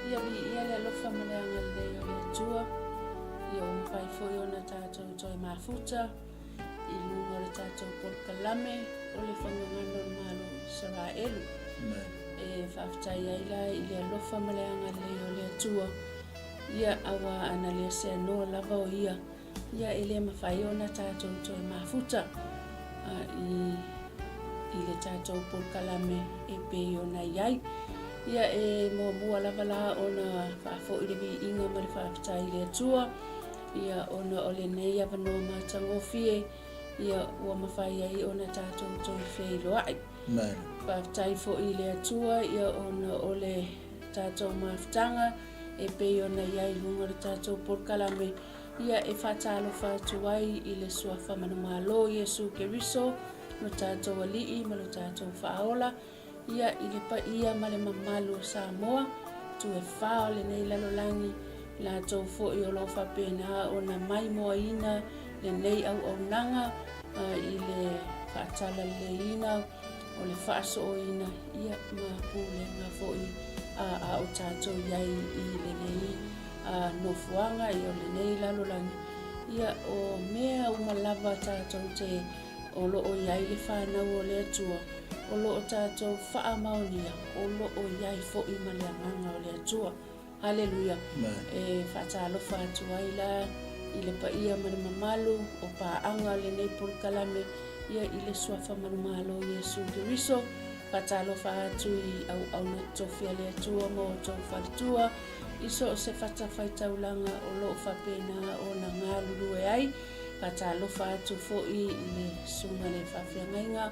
Ia viia le alofa ma le agalelei o le Atua, ia ua mafai foi ona tatou toe mafuta i luga o le tatou polokalame o le Fagagana o le Malo o Isaraelu. E faafetai ai la i le alofa ma le agalelei o le Atua, ia auā ana le seanoa lava o ia, ia e le mafai ona tatou toe mafuta i, i le tatou polokalame e pei ona i ai. Ia e muamua lava la ona faafoi le viiga ma le faafetai i le Atua, ia ona o lenei avanoa matagofie, ia ua mafai ai ona tatou toe feiloai. Faafetai foi i le Atua ia ona o le tatou mafutaga e pei ona i ai i luga o le tatou polokalame, ia e faatalofa atu ai i le Suafa Manumalo Iesu Keriso, lo tatou Alii ma lo tatou Faaola, ia i le paia ma le mamalu o Samoa, itu e fa o lenei lalolagi, latou foi o lo o faapena ona maimoaina lenei auaunaga i le faatalaleiina o le faasooina ia ma pulega foi a o tatou i ai i lenei nofoaga ia o lenei lalolagi ia o mea uma lava tatou te o lo o i ai le fanau o le Atua o lo o tatou faamaonia o lo o i ai foi ma le agaga o le Atua. Haleluia! E faatalofa atu ai la i le paia ma le mamalu o paaga o lenei polokalame ia i le Suafa Manumalo Iesu Keriso. Faatalofa atu i auauna totofi a le Atua ma outou faletua i so o se fatafaitaulaga o lo o faapena ona galulue ai. Faatalofa atu foi i le Susuga le Faafeagaiga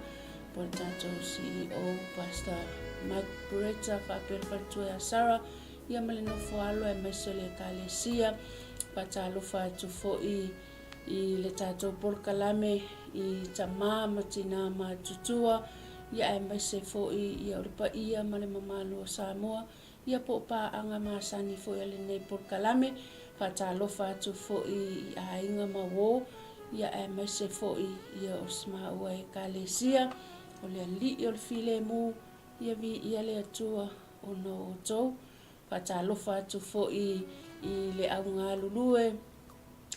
po o le tatou CEO Pastor Mike Bureta faapea le faletua ia Sarah ia ma le nofo alo aemaise o le Ekalesia. Faatalofa atu foi i le tatou polokalame i tama ma tinā matutua ia aemaise foi ia o le paia ma le mamalu o Samoa ia po o paaga masani foi a lenei polokalame. Faatalofa atu foi i aiga ma uo, ia aemaise foi ia o si maua Ekalesia, o le Alii o le Filemu, ia viia le Atua ona o outou. Faatalofa atu foi i le au galulue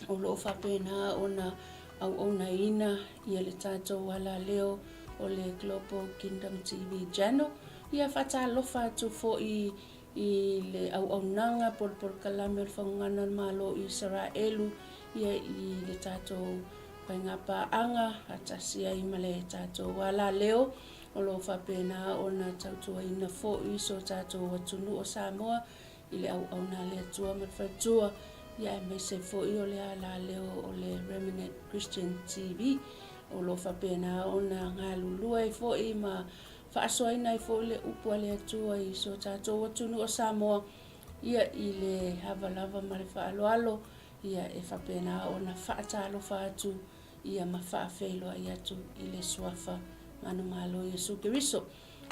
o lo o faapena ona auaunaina ia le tatou alaleo o le Global Kingdom TV Channel. Ia faatalofa atu foi i le auaunaga po o le polokalame o le Fagogana o le Malo o Isaraelu ia i le tatou faigapaaga faatasi ai ma le tatou alaleo o lo o faapena ona tautuaina foi so tatou atunuu o Samoa i le auauna a le Atua ma le Faletua, ia aemaise foi o le alaleo o le Remnant Christian TV o lo o faapena ona galulue ai foi ma faasoaina ai foi le upu a le Atua i so tatou atunuu o Samoa, ia i le ava lava ma le faaaloalo, ia e faapena ona faatalofa atu ia ma faafeiloai atu i le Suafa Manumalo Iesu Keriso.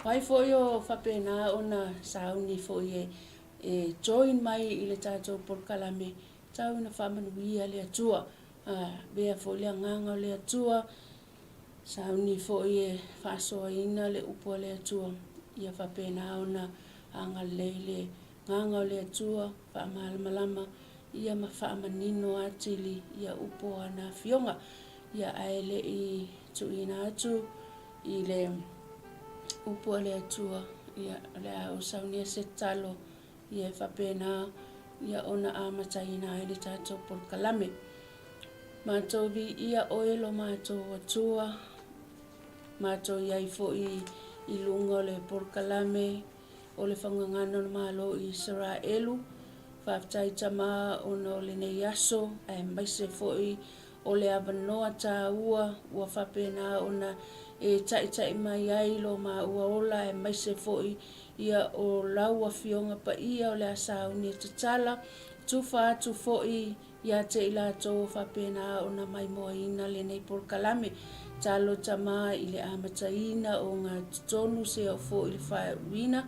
O ai foi o faapena ona sauni foi e e join mai i le tatou polokalame, tau ina faamanuia le Atua. Avea foi le agaga o le Atua, sauni foi e faasoaina le upu a le Atua, ia faapena ona agalelei le agaga o le Atua, faamalamalama ia ma faamanino atili ia upu o ana afioga. Ia ae le i tuuina atu i le upu a le Atua, ia, o le a ou saunia se tatalo, ia e faapena ia ona amataina ai le tatou polokalame. Matou viia oe lo matou Atua, matou i ai foi i luga o le polokalame o le Fagagana o le Malo i Isaraelu. Faafetai Tama ona o lenei aso, aemaise foi o le avanoa tāua ua faapena ona e taita'i mai ai lo māua ola aemaise foi ia o lau Afioga Paia o le a sauni e tatala, tufa atu foi ia te i latou o faapena ona maimoaina lenei polokalame. Talo tama i le amataina o ngā totonu se o foi le faauuina.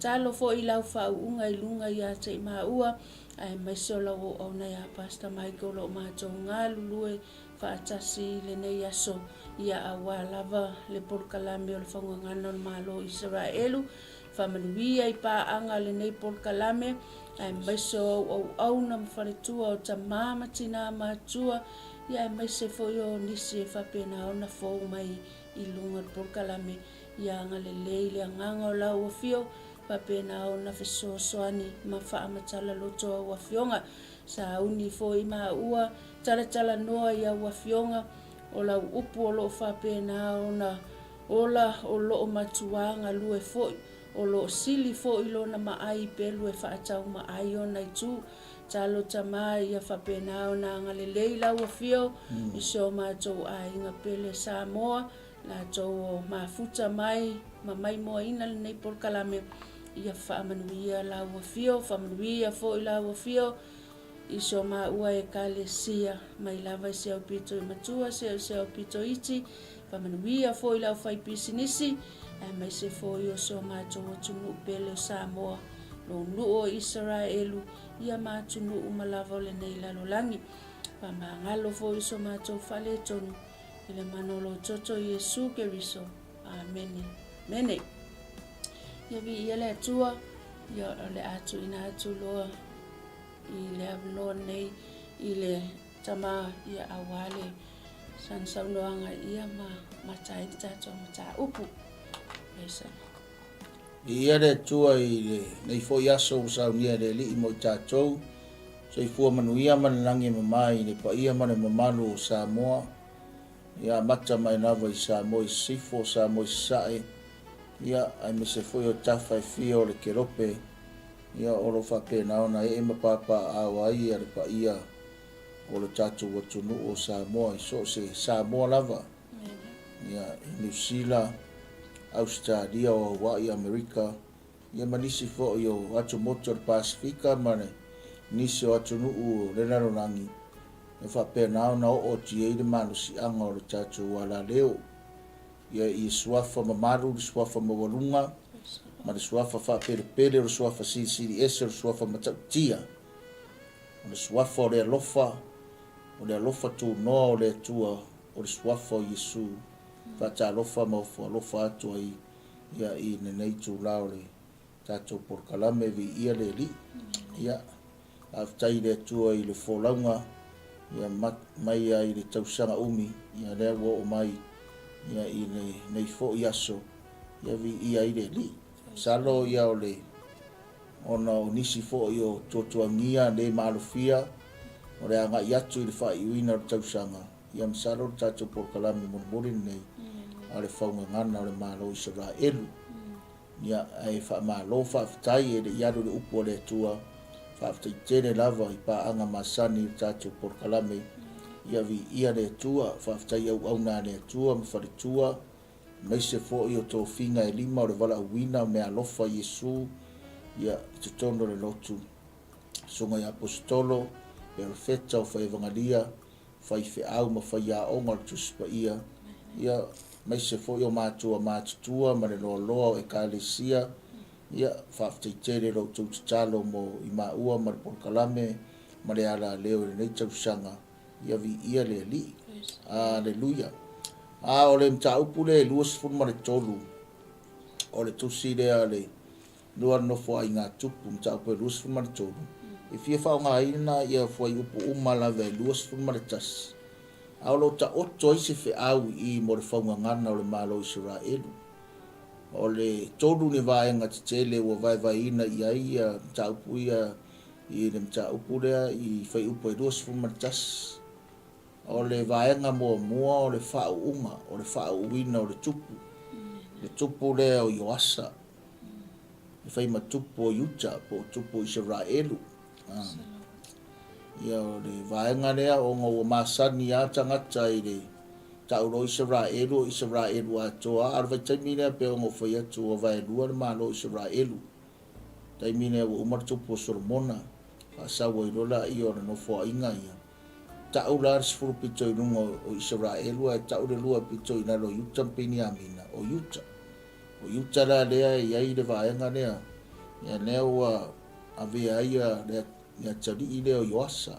Talo foi i lau faauuga i luga ia te i māua Aemaise o lau auauna ia Pastor Mike o lo o matou galulue faatasi i lenei aso, ia auā lava le polokalame o le Faugagana o le Malo o Isaraelu. Faamanuia i paaga a lenei polokalame, aemaise o au auauna ma faletua o tama ma tina matua, ia aemaise foi o nisi e faapena ona fou mai i luga o le polokalame. Ia agalelei le agaga o lau afio, faapena ona fesoasoani ma faamatala loto au afioga. Sauni foi maua, talatalanoa i au afioga, o lau upu o lo o faapena ona Ola o loo matua galue foi, o loo sili foi lona maai pelu e faatau maai ona itu. Talo tama ia faapena ona agalelei lau afio i so matou aiga pele Samoa, latou o mafuta mai ma maimoaina lenei polokalame, ia faamanuia lau afio, faamanuia foi lau afio I so maua Ekalesia, mai lava i si aupito i matua seia o si aupito iti, faamanuia foi i le aufaipisinisi, aemaise foi o so matou atunuu pele o Samoa, lou nuu o Isaraelu, ia ma atunuu uma lava o lenei lalolagi. Faamagalo foi i so matou faaletonu, i le mana o lou toto Iesu Keriso. Amene. Amene. Ia viia le Atua, ia o le a tuuina atu loa i le avanoa nei i le tama ia aua le sana saunoaga ia ma mata ai le tatou mataupu. Praise the Lord. Viia le Atua i lenei foi aso ua saunia e le Alii mo i tatou. Soifua manuia ma le lagi e mama i le paia ma le mamalu o Samoa. Ia amata mai lava i Samoa i Sisifo, Samoa i Sasae, ia aemaise foi o tafa e fia o le Kelope, ia o lo o faapena ona ee ma papaaao ai le paia o le tatou atunuu o Samoa i so o se Samoa lava, ia i Niu Sila, Ausetalia, o Hawaii, Amerika, ia ma nisi foi o atumotu o le Pasefika ma nisi o atunuu o le lalolagi, e faapena ona oo atu i ai le malosiaga o le tatou alaleo. Ia i suafa mamalu, le suafa maualuga, ma le suafa faapelepele, o le suafa silisili ese, o le suafa matautia, o le suafa o le alofa, o le alofa tunoa o le Atua, o le suafa o Iesu. Faatalofa ma ofo alofa atu ai ia i lenei itula o le tatou polokalame Viia le Alii. Ia, faafetai i le Atua i le folauga ia mai lava i le tausaga umi, ia lea ua oo mai ia i lenei foi aso, ia viia ai le Alii. Masalo ia o le ona o nisi foi o tuatuagia le maalofia o le agai atu i le faaiuina o le tausaga, Ia masalo le tatou polokalame mulimuli lenei a le faugagana o le Malo o Isaraelu. Ia, ae faamalo faafetai e le i alu le upu a le Atua, faafetai tele lava i paaga masani i le tatou polokalame. Ia viia le Atua, faafetai i auauna a le Atua ma faletua, aemaise foi o tofiga e lima o le valaauina o meaalofa Iesu, ia, i totonu o le lotu. Susuga i Aposetolo, Perofeta o Faevagalia, faifeau ma faiaoga o le Tusi Paia, ia, aemaise foi o matua matutua ma le loaloa o Ekalesia, ia, faafetai tele i lo outou tatalo mo i maua ma le polokalame ma le alaleo i lenei tausaga, ia viia le Alii. Aleluia. A o le mataupu lea e 23 o le tusi lea a le Lua Nofoaiga Tupu, mataupu e 23, e fia faaaogaina ia fuaiupu uma lava e 21, a o lo o taoto ai se feau i i mo le faugagana o le Malo o Isaraelu. O le tolu ni vaega tetele ua vaevaeina i ai ia mataupu ia i le mataupu lea i fuaiupu e 21. O le vaega muamua o le faauuga, o le faauuina o le tupu, le tupu lea o Ioasa. E fai ma tupu o Iuta po o tupu o Isaraelu. Ia o le vaega lea ona ua masani lava tagata i le tau loa Isaraelu o Isaraelu atoa, a o le vaitaimi lea pei ona ou fai atu ua vaelua le Malo o Isaraelu. Taimi lea ua uma le tupu o Solomona, faasau ai loa laia o le nofoaiga ia. Tau la le 10 pito i luga o Isaraelu ae tau le lua pito i lalo o Iuta ma Peniamina, o Iuta. O Iuta la lea e i ai le vaega lea, ia lea ua avea ai le atalii lea o Ioasa.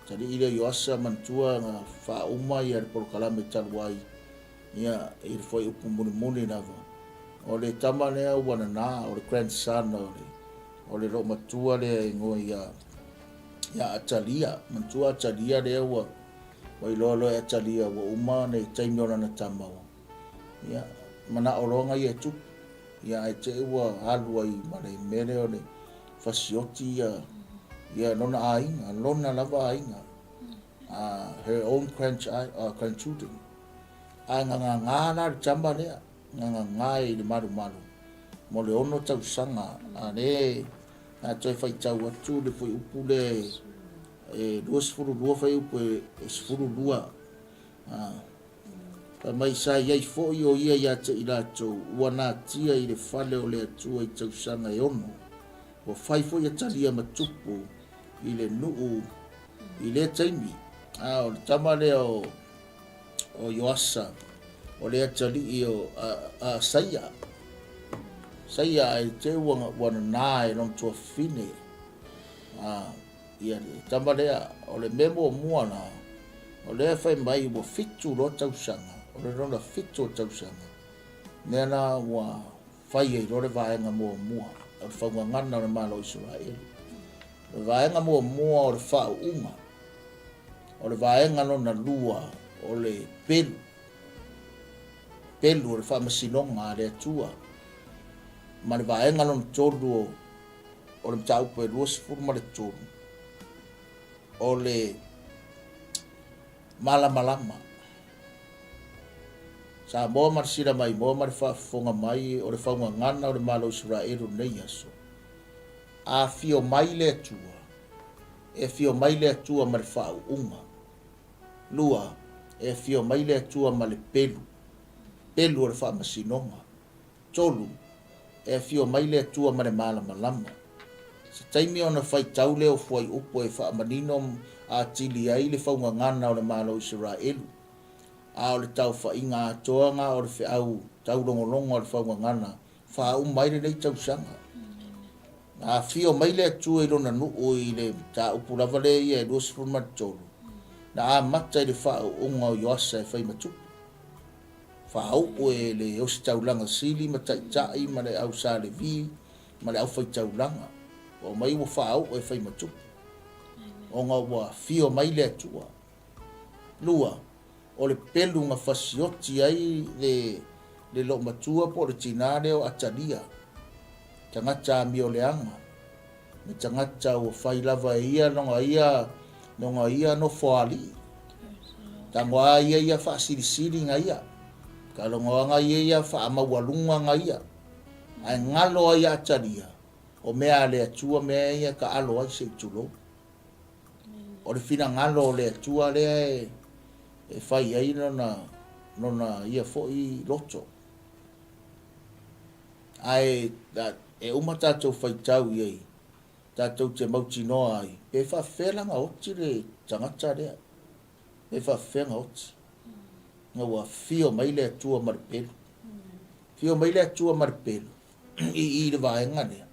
Atalii lea o Ioasa manatua na faauma ia le polokalame talu ai, ia i le fuaiupu mulimuli lava. O le tama lea ua nana, o le grandson o le, o le loomatua lea e igoa ia, ia Atalia. Manatua Atalia lea ua, ua iloa loa e Atalia ua uma le taimi o lana tama ua, ia, manao loa ia e tupu. Ia ae te i ua alu ai ma le mea lea o le fasioti ia, ia lona aiga, lona lava aiga. Her own grandchildren. Ae gagagā la le tama lea, gagagā i le malumalu mo le 6 tausaga, a lea na toe faitau atu le fuaiupu lea e 22 fuaiupu e 12. Fai mai sa i ai foi o ia ia te i latou ua natia i le fale o le Atua i tausaga e 6, ua fai foi Atalia ma tupu i le nuu i lea taimi. A o le tama lea o o Ioasa, o le atalii o a, a Saia. Saia ae te ua, ua nana e lona tuafafine. A, ia le tama lea, o le mea muamua la, o lea fai mai ua 7 loa tausaga, o le lona 7 o tausaga, mea la ua fai ai loa le vaega muamua o le faugagana o le Malo o Isaraelu. O le vaega muamua o le faauuga, o le vaega lona lua o le pelu, pelu o le faamasinoga a le Atua, ma le vaega lona tolu o, o le mataupu e 23, o le malamalama. Samoa ma le sila maimoa ma le faafofoga mai o le faugagana o le Malo o Isaraelu i lenei aso. A afio mai le Atua, e afio mai le Atua ma le faauuga. Lua, e afio mai le Atua ma le pelu, pelu o le faamasinoga. Tolu, e afio mai le Atua ma le malamalama. Se taimi ona faitau lea o fuaiupu e faamanino atili ai le faugagana o le Malo o Isaraelu, a o le taofaiga atoa na o le feau taulogologo a le faugagana faauma ai lenei tausaga. Na afio mai le Atua i lona nuu i le mataupu lava lea ia e 23, na amata i le faauuga o Ioasa e fai ma tupu. Faauu e le ositaulaga sili ma taitai ma le au Sa Levi ma le aufaitaulaga. Ua aumai ua faauu e fai ma tupu, ona ua afio mai le Atua. Lua, o le pelu na fasioti ai le le loomatua po o le tinā lea o Atalia, tagata amioleaga, me tagata ua fai lava e ia lona ia lona ia nofoalii. Tagoa ia ia faasilisili na ia, talogoaga ia ia faamaualuga na ia, ae galo ai ia Atalia, o mea a le Atua mea ia taalo ai se i tulou. O le finagalo o le Atua lea e, e fai ai lona, lona ia foi loto. Ae e uma tatou faitau i ai, tatou te mautinoa ai, pe faafefea la na oti le tagata lea, pe faafefea na oti. Na ua afio mai le Atua ma le pelu. Afio mai le Atua ma le pelu i i le vaega lea.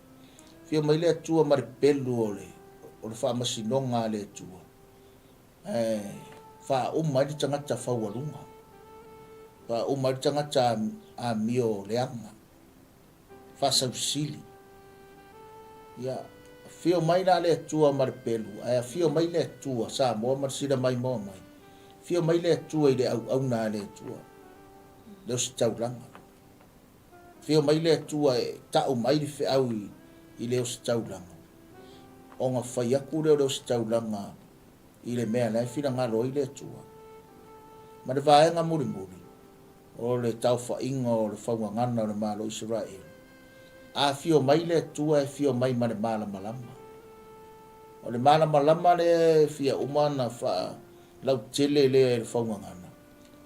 Afio mai le Atua ma le pelu o le, o le faamasinoga a le Atua. Ae faauma ai le tagata faualuga. Faauma ai le tagata amio leaga. Faasausili. Ia, afio mai la le Atua ma le pelu, ae afio mai le Atua, Samoa ma le sila maimoa mai. Afio mai le Atua i le auauna a le Atua, le ositaulaga. Afio mai le Atua e tau mai le feau i le ositaulaga, ona fai atu lea o le ositaulaga i le mea la e finagalo ai le Atua. Ma le vaega mulimuli, o le taofaiga o le faugagana o le Malo o Isaraelu. A afio mai le Atua e afio mai ma le malamalama. O le malamalama lea e fia uma ona faalautele lea e le faugagana.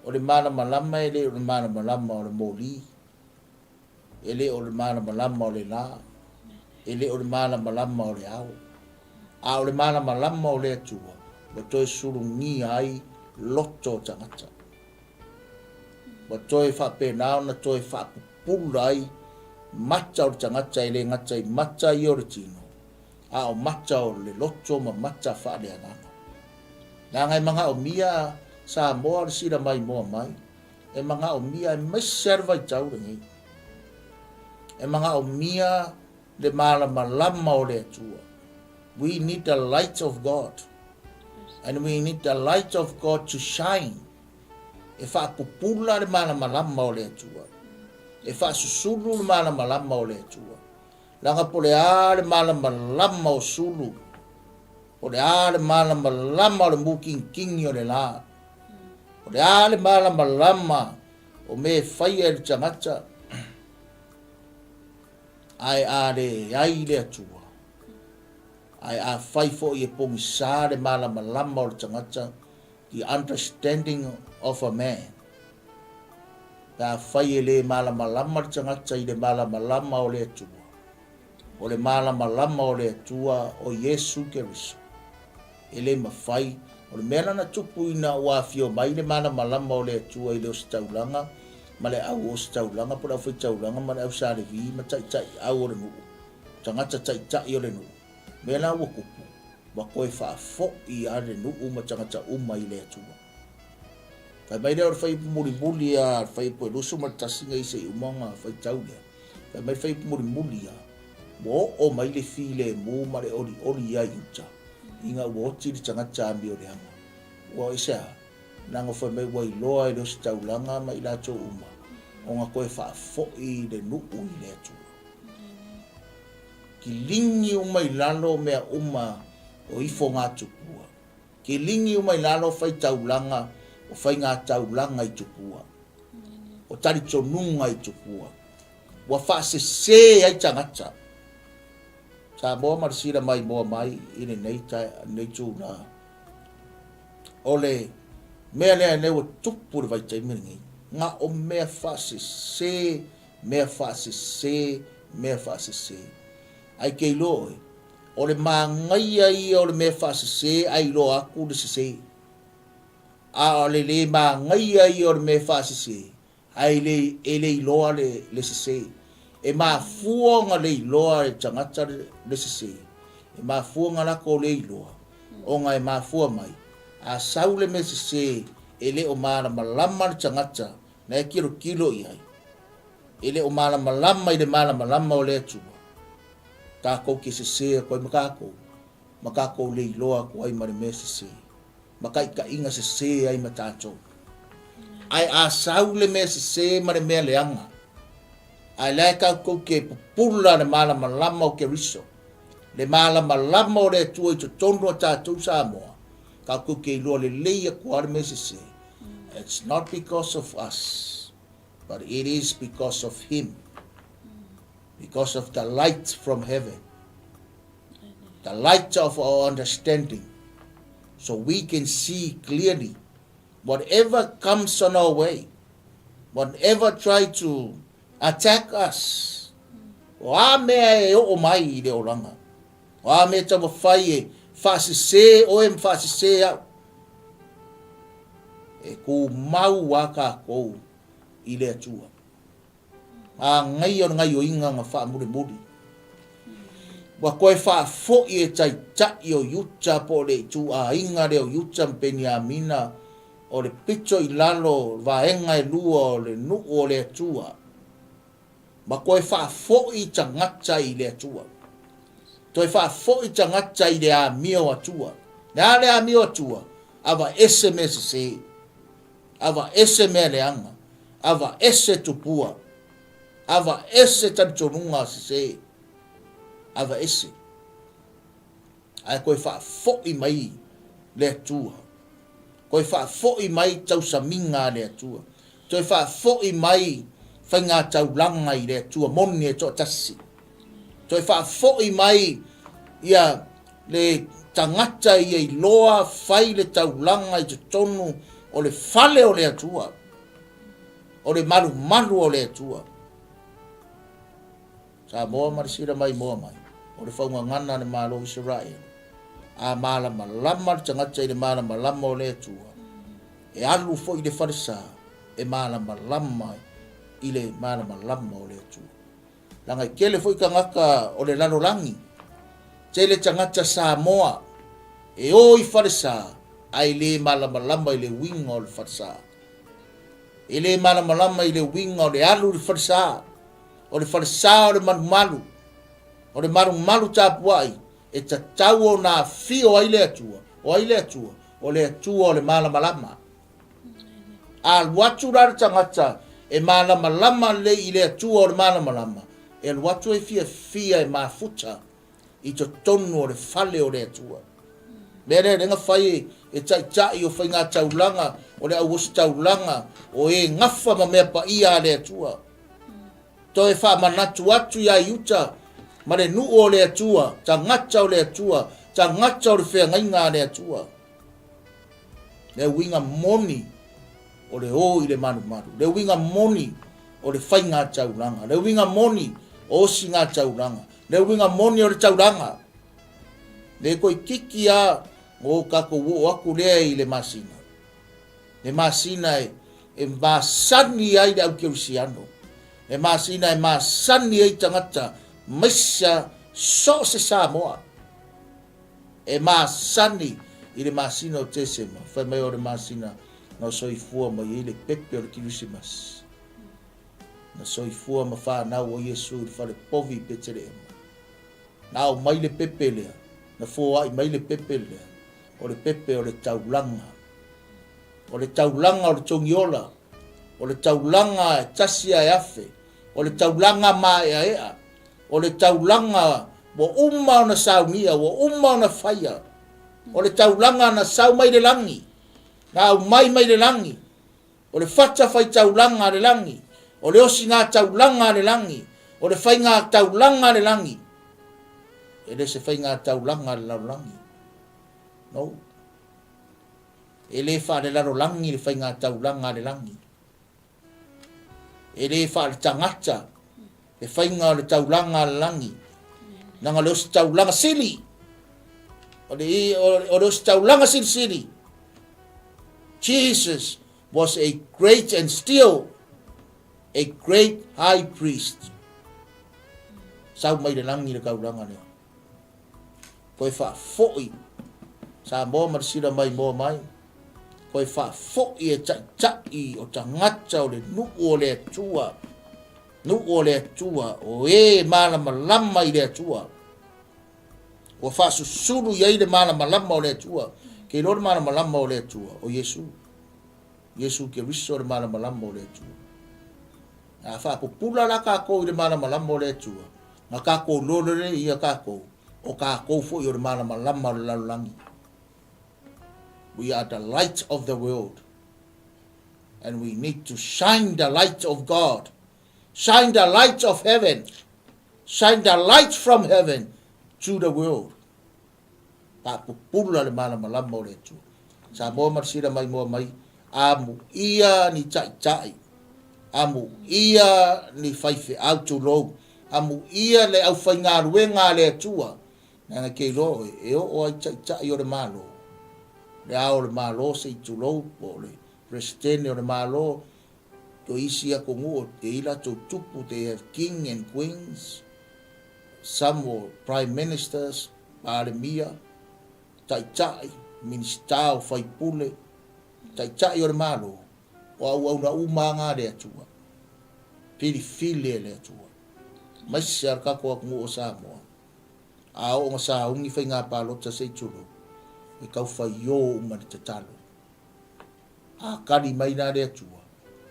O le malamalama e le o le malamalama o le moli, e le o le malamalama o le la, e le o le malamalama o le ao, a o le malamalama o le Atua ua toe sulugia ai loto o tagata. Ua toe faapena ona toe faapupula ai mata o le tagata e le gata i mata ia o le tino, a o mata o le loto ma mata faaleagaga. Leaga e manaomia Samoa le sila maimoa mai, e manaomia aemaise lava le vaitau lenei. E manaomia le malamalama o le Atua. We need the light of God. And we need the light of God to shine. E faapupula le malamalama o le Atua. E faasusulu le malamalama o le Atua. Leaga po o le a le malamalama o sulu, po o le a le malamalama o le mukingingi o le la, po o le a le malamalama o mea e faia e le tagata, ae a leai le Atua, ae afai foi e pogisa le malamalama o le tagata, the understanding of a man, pe afai e le malamalama le tagata i le malamalama o le Atua, o le malamalama o le Atua o Iesu Keriso, e le mafai, o le mea la na tupu ina ua afio mai le malamalama o le Atua i le ositaulaga ma le au ositaulaga po o le aufaitaulaga ma le au Salevi ma taitaiau o le nuu, tagata taitai o le nuu, mea la ua tupu, ua toe faafoi lava le nuu ma tagata uma i le Atua. Fai mai lea o le fuaiupu mulimuli a le fuaiupu e 21 nei se i uma ona faitau lea. Fai mai le fuaiupu mulimuli a, ua oo mai le filemu ma le olioli ia Iuta, ina ua oti le tagata amioleaga. Ua i se a? Leaga fai mai ua iloa e le ositaulaga ma i latou uma ona toe faafoi le nuu i le Atua. Kiligi uma i lalo mea uma o ifogatupua. Kiligi uma i lalo faitaulaga o faigataulaga i tupua, o talitonuga i tupua. Ua faasese ai tagata. Samoa ma le sila maimoa mai i lenei lenei tula. O le mea lea lea ua tupu i le vaitaimi lenei, na o mea faasese, mea faasese, mea faasese. Ae ke iloa oe, o le manaia ia o le mea faasese ae iloa atu le sese. A o le le manaia ia o le mea faasese ae le, e le iloa le, le sese. E mafua ona le iloa e le tagata le, le sese. E mafua ona latou le iloa, ona e mafua mai, a sau le mea sese e le o malamalama le tagata na e tilotilo i ai. E le o malamalama i le malamalama o le Atua, takou te sese atu ai ma takou, ma takou le iloa atu ai ma le mea sese, ma taitaiga sese ai ma tatou. Ae a sau le mea sese ma le mea leaga, ae la e tatou te pupula le malamalama o Keriso, le malamalama o le Atua i totonu o tatou Samoa, tatou te iloa lelei atu lava le mea sese. It's not because of us. But it is because of him, because of the light from heaven, the light of our understanding, so we can see clearly whatever comes on our way, whatever try to attack us. O a mea e oo mai i le olaga. O a mea taumafai e faasese oe ma faasese au. E tumau a tatou i le Atua. Manaia o le gaioiga na faamulimuli. Ua toe faafoi e taitai o Iuta po o le ituaiga lea o Iuta ma Peniamina o le pito i lalo o vaega e lua o le nuu o le Atua. Ma toe faafoi tagata i le Atua. Toe faafoi tagata i le amio Atua. Le a le amio Atua? Aveese mea sese. Aveese mea leaga. Aveese tupua. Aveese talitonuga sese. Aveese. Ae toe faafoi mai le Atua. Toe faafoi mai tausamiga a le Atua. Toe faafoi mai faigataulaga i le Atua moni e toatasi. Toe faafoi mai ia le tagata ia iloa fai le taulaga i totonu o le fale o le Atua, o le malumalu o le Atua. Samoa ma le sila maimoa mai, o le faugagana a le Malo o Isaraelu. A malamalama le tagata i le malamalama o le Atua, e alu foi i le falesa e malamalama i le malamalama o le Atua. Leaga e tele foi tagata o le lalolagi, tele tagata Samoa e o i falesa ae le malamalama i le uiga o le falesa. E le malamalama i le uiga o le alu i le falesa. O le falesa o le malumalu, o le malumalu tapuai, e tatau ona afio ai le Atua. O ai le Atua? O le Atua o le malamalama. A alu atu la le tagata e malamalama lelei i le Atua o le malamalama, e alu atu e fiafia e mafuta i totonu o le fale o le Atua. Mea lea lea na fai e taitai o faigataulaga, o le auositaulaga, o e gafa ma mea paia a le Atua. Toe faamanatu atu iā Iuta ma le nuu o le Atua, tagata o le Atua, tagata o le feagaiga a le Atua. Le uiga moni o le o i le malumalu, le uiga moni o le faigataulaga, le uiga moni o osigataulaga, le uiga moni o le taulaga. Le toeitiiti a o tatou oo atu lea i le masina, le masina e, e masani ai le aukerisiano, le masina e masani ai tagata maisa so o se Samoa. E masani i le masina o Tesema, fai mai o le masina na soifua mai ai le pepe o le Kerisimasi. Na soifua ma fanau o Iesu i le fale povi i Peteleema. Na aumai le pepe lea, na foai mai le pepe lea, o le pepe o le taulaga. O le taulaga o le togiola, o le taulaga e tasi ae afe, o le taulaga maeaea, o le taulaga ua uma ona saunia, ua uma ona faia, o le taulaga na sau mai le lagi, na aumai mai le lagi, O le fata faitaulaga a le lagi, o le osigataulaga a le lagi, o le faigataulaga a le lagi, e le se faigataulaga a le lalolagi. No. E le faalelalolagi le faigataulaga a le lagi. E le faaletagata le faiga o le taulaga a le lagi. Leaga o le ositaulaga sili. O le, o le ositaulaga silisili. Jesus was a great and still a great high priest. Sau mai le lagi le taulaga lea. Koe faafoi Samoa ma le sila mai moa mai. Koe faafoi e taʻitaʻi o tagata o le nuu o le Atua. Nuu o le Atua, o e malamalama i le Atua. Ua faasusulu i ai le malamalama o le Atua. Ke iloa le malamalama o le Atua, o Iesu. Iesu Keriso le malamalama o le Atua. A faapupula la kākou i le malamalama o le Atua, na kākou iloa lea ia kākou, o kākou foi o le malamalama o le lalolagi. We are the light of the world. And we need to shine the light of God. Shine the light of heaven. Shine the light from heaven to the world. Faapupula le malamalama o le Atua. Samoa ma le sila mai moa mai, amuia ni taʻitaʻi, amuia ni faifeau tulou, amuia le aufaigaluega a le Atua, leaga ke iloa oe, e oo ai taʻitaʻi o le Malo, le Ao o le Malo se i tulou, po o le Peresetene o le Malo, to isi atunuu e i ai latou tupu, they have king and queens, some were prime ministers, Palemia, Taitai, Minisita o Faipule, Taitai o le Malo, o auauna uma lava na a le Atua, filifili e le Atua, aemaise lava le tatou atunuu o Samoa. A oo ina sauni faiga palota se i tulou, e tau faio uma i le tatalo. A kali mai la le Atua,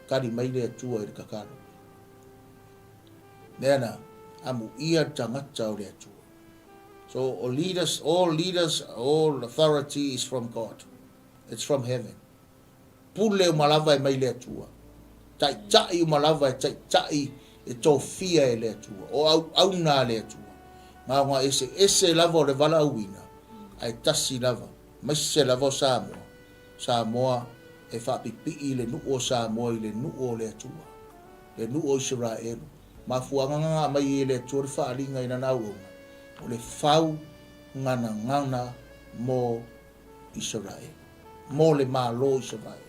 kali mai le Atua i le tatalo. Mea na, amuia le tagata o le Atua. So all leaders, all leaders, all authority is from God. It's from heaven. Pule uma lava e mai le Atua. Taʻitaʻi uma lava e taʻitaʻi e tofia e le Atua. O auauna a le Atua. Gaoga eseese lava o le valaauina, ae tasi lava, maise lava o Samoa. Samoa e faapipii le nuu o Samoa i le nuu o le Atua, le nuu o Isaraelu. Mafuaaga na aumai ai e le Atua le faaaliga i lana auauna, o le fau ganagana mo Isaraelu, mo le Malo o Isaraelu.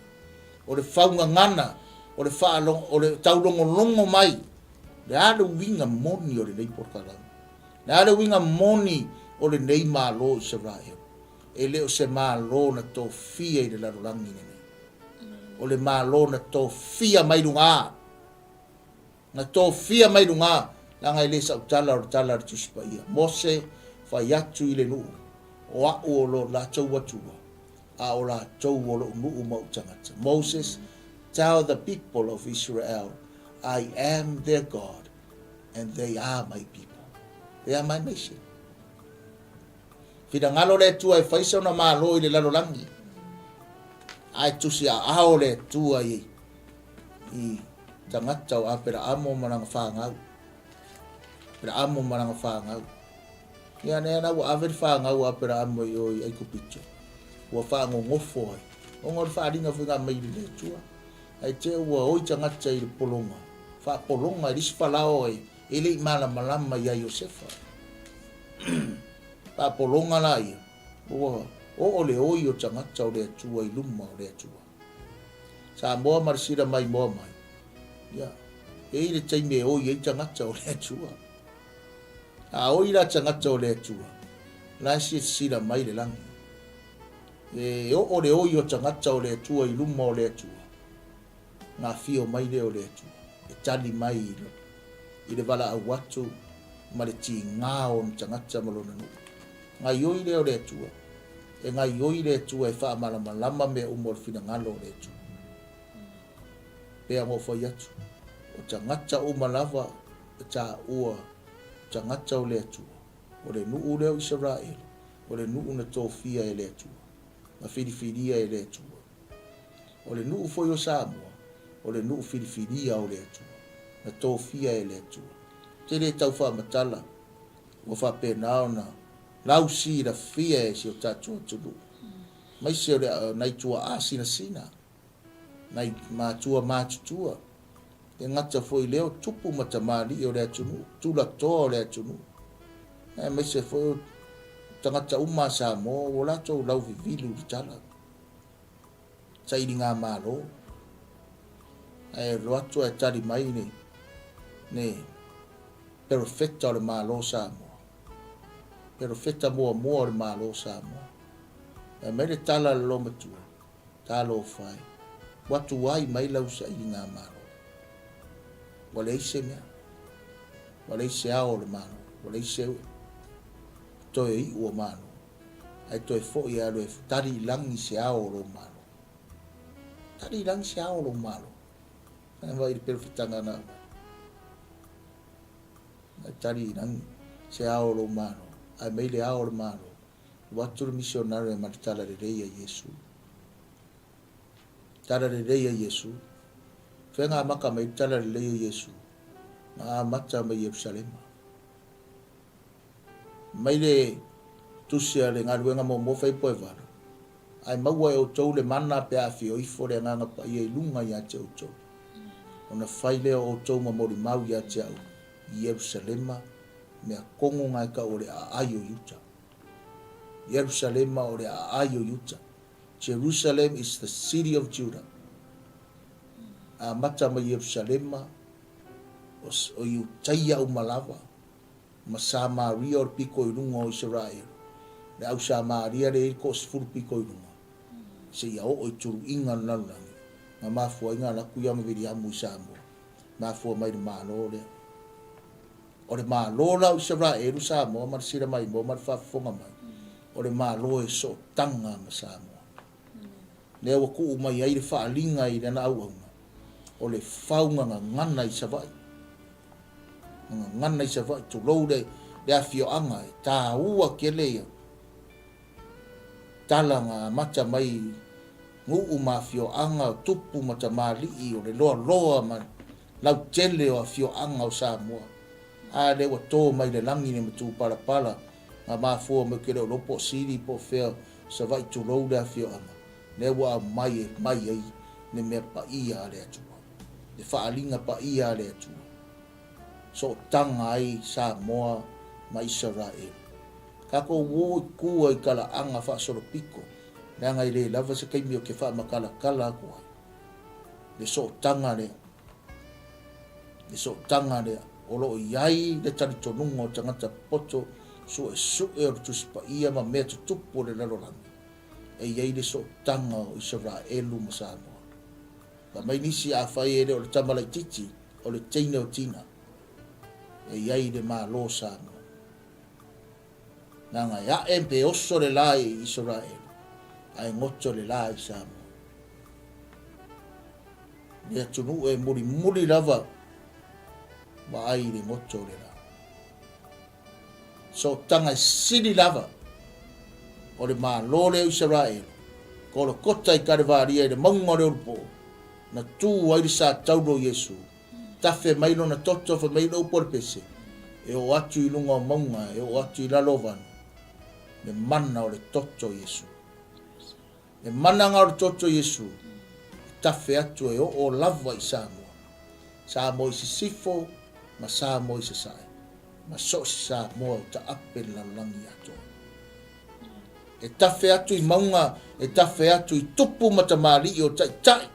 O le fau gagana, o le faalogo, o le taulogologo mai, le a le uiga moni o lenei polokalame, le a le uiga moni o lenei Malo o Isaraelu. E le o se Malo na tofia i le lalolagi lenei. O le Malo na tofia mai luga. Na tofia mai luga, leaga e le sau tala o le tala a le Tusi Paia. Mose, fai atu i le nuu, o a'u o lo latou Atua, a o latou o lo'u nuu ma o'u tagata. Moses, tell the people of Israel, I am their God, and they are my people. They are my nation. Finagalo le Atua e fai sona Malo i le lalolagi, ae tusi aao le Atua i i tagata o Aperaamo ma lana fanau. Aperaamo ma lana fanau. Ia nea la ua ave le fanau a Aperaamo i o i Aikupito. Ua faagogofo ai. Ona o le faaaliga foi na aumai i le Atua. Ae te ua oi tagata i le pologa. Faapologa i le isi Falao e e le i malamalama ia Iosefa. Faapologa la ia, ua oo le oi o tagata o le Atua i luma o le Atua. Samoa ma le sila maimoa mai, ia, e i ai le taimi e oi ai tagata o le Atua. A oi la tagata o le Atua, la e silasila mai le lagi. E oo le oi o tagata o le Atua i luma o le Atua, ona afio mai lea o le Atua, e tali mai i le valaau atu ma le tiga o ona tagata ma lona nuu. Gaioi lea o le Atua. E gaioi le Atua e faamalamalama mea uma o le finagalo o le Atua. Pei ona ou fai atu, o tagata uma lava e taua tagata o le Atua, o le nuu lea o Isaraelu, o le nuu na tofia e le Atua, na filifilia e le Atua. O le nuu foi o Samoa, o le nuu filifilia o le Atua, na tofia e le Atua. Ou te le tau faamatala, ua faapena ona lausilafia e si o tatou atunuu, aemaise o nai tuaa sinasina, nai matua matutua, e gata foi i lea o tupu ma tamalii o le atunuu, tulatoa o le atunuu, aemaise foi o tagata uma a Samoa ua latou lauvivilu i le tala. Sailigamalo. Ae alu atu ae tali mai le le perofeta o le Malo o Samoa. Perofeta muamua o le Malo o Samoa. Fai mai le tala a le loomatua, Talofa e, ua tuai mai lau sailigamalo. Ua leai se mea. Ua leai se ao o le Malo. Ua leai se toe iu o Malo. Ae toe foi e alu e tali i lagi se ao o lou Malo. Tali i lagi se ao o lou Malo. Ae vai i le perofetaga na aumai. Ae tali i lagi se ao o lou Malo. Ae mai le ao o le Malo. Ua atu le misionare ma le tala lelei a Iesu. Tala lelei a Iesu. Fea na amata mai le tala lelei a Iesu? Na amata mai Ierusalema. Mai le tusi a le galuega muamua fai poevalu, ae maua e outou le mana pe a afio ifo le Agaga Paia i luga ia te outou, ona fai lea o outou ma molimau ia te au i Ierusalema, mea kogo na e tau o le aai o Iuta. Ierusalema o le aai o Iuta. Jerusalem is the city of Judah. Amata mai Ierusalema, o Iutaia uma lava, ma Samaria o le pito i luga o Isaraelu, le au Samaria lea e i ai le toasefulu pito i luga, seia oo i tuluiga o le lalolagi, na mafua ai ona alu atu ia ma Viliamu i Samoa, mafua mai i le Malo lea. O le Malo la o Isaraelu, Samoa ma le sila maimoa ma le faafofoga mai, o le Malo e sootaga ma Samoa. Lea ua tuu mai ai le faaaliga i lana auauna, o le fauga gagana i Savaii. Gagana i Savaii, tulou le, le afioaga, e tāua tele ia tala na amata mai nuu ma afioaga o tupu ma tamalii o le loaloa ma lautele o afioaga o Samoa. A lea ua to mai le lagi le matupalapala na mafua mai ou te le o iloa po o Sili po o fea Savaii tulou le afioaga, lea ua aumai e mai ai le mea paia a le Atua, le faaaliga paia a le Atua, sootaga ai Samoa ma Isaraelu. Tatou o i tua i talaaga faasolopito, leaga e le lava se taimi ou te faamatalatala atu ai le sootaga lea. Le sootaga lea o lo o i ai le talitonuga o tagata popoto suesue o le Tusi Paia ma mea tutupu o le lalolagi, e i ai le sootaga o Isaraelu ma Samoa. Fai mai nisi, Afai e le o le tama laitiiti, O le teine o Tina e i ai le Malo o Samoa. Leaga e a'e pe oso le la i Isaraelu, ae goto le la i Samoa. Le atunuu e mulimuli lava vaai i le goto o le la. Sootaga e sili lava o le Malo lea o Isaraelu, Kolokota i Kalevaria i le mauga o le Ulupo, na tu ai le sa taula o Iesu, tafe mai lona toto fai mai le upu a le pese, e oo atu i luga o mauga, e oo atu i lalo o vanu, le mana o le toto o Iesu. Le managa o le toto o Iesu, e tafe atu e oo lava i Samoa, Samoa i Sisifo ma Samoa i Sasae, ma so o se Samoa o taape le lalolagi atoa. E tafe atu i mauga, e tafe atu i tupu ma tamalii o taitai,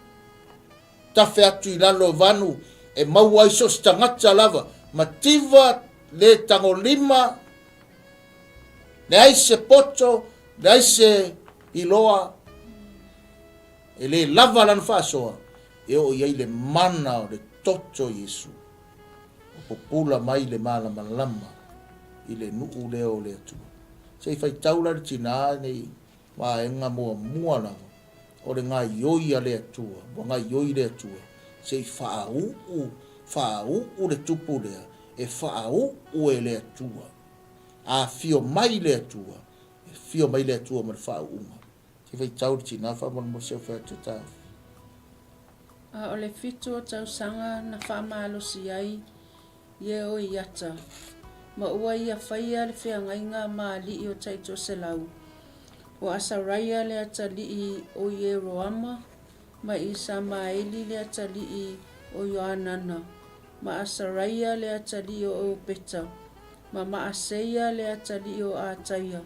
tafe atu i lalo o vanu e maua ai so o se tagata lava, mativa, le tagolima, leai se poto, leai se iloa, e le lava lana faasoa e oo i ai le mana o le toto o Iesu. Ua pupula mai le malamalama i le nuu lea o le Atua. Se i faitau la le tinā nei vaega muamua lava o le gaioi a le Atua, ua gaioi le Atua, se i faauu, faauu le tupu lea, e faauu e le Atua. A afio mai le Atua, e afio mai le Atua ma le faauuga. Se i faitau le tinā faamolemole se i fai atu e taofi. A o le fitu o tausaga na faamalosi ai Ieoiata, ma ua ia faia le feagaiga ma alii o taitoaselau, o Asaraia le atalii o Ieroama, ma Isamaeli le atalii o Ioanana, ma Asaraia le atalii o Eopeta, ma Maaseia le atalii o Ataia,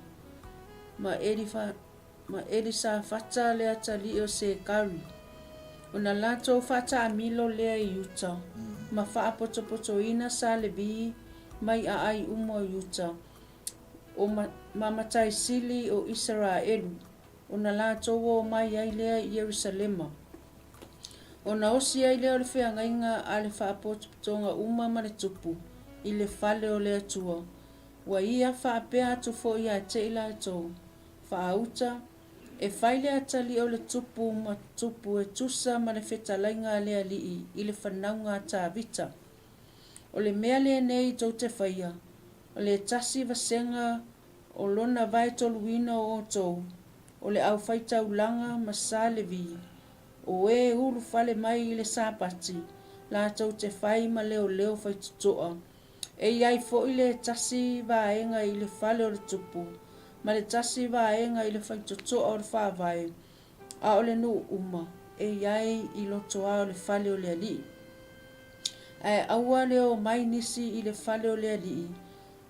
ma ma Elisafata le atalii o Sekari. Ona latou faataamilo lea i uta, ma faapotopotoina sa Levi mai aai uma o Iuta, o ma matai sili o Isaraelu, ona latou o mai ai lea i Ierusalema. Ona osi ai lea o le feagaiga a le faapotopotoga uma ma le tupu, i le fale o le Atua. Ua ia faapea atu foi ia te i latou, Faauta, E fai le atalii o le tupu ma tupu e tusa ma le fetalaiga a le alii i le fanauga a Tavita. O le mea lenei tou te faia, o le tasi vasega o lona vaetoluina o outou, o le aufaitaulaga ma sa Levi, o e ulufale mai i le Sapati, latou te fai ma leoleo faitotoa, E i ai foi le tasi vaega i le fale o le tupu, ma le tasi vaega i le faitotoa o le faavae, a o le nuu uma e i ai i lotoa o le fale o le alii. Ae aua le o mai nisi i le fale o le alii,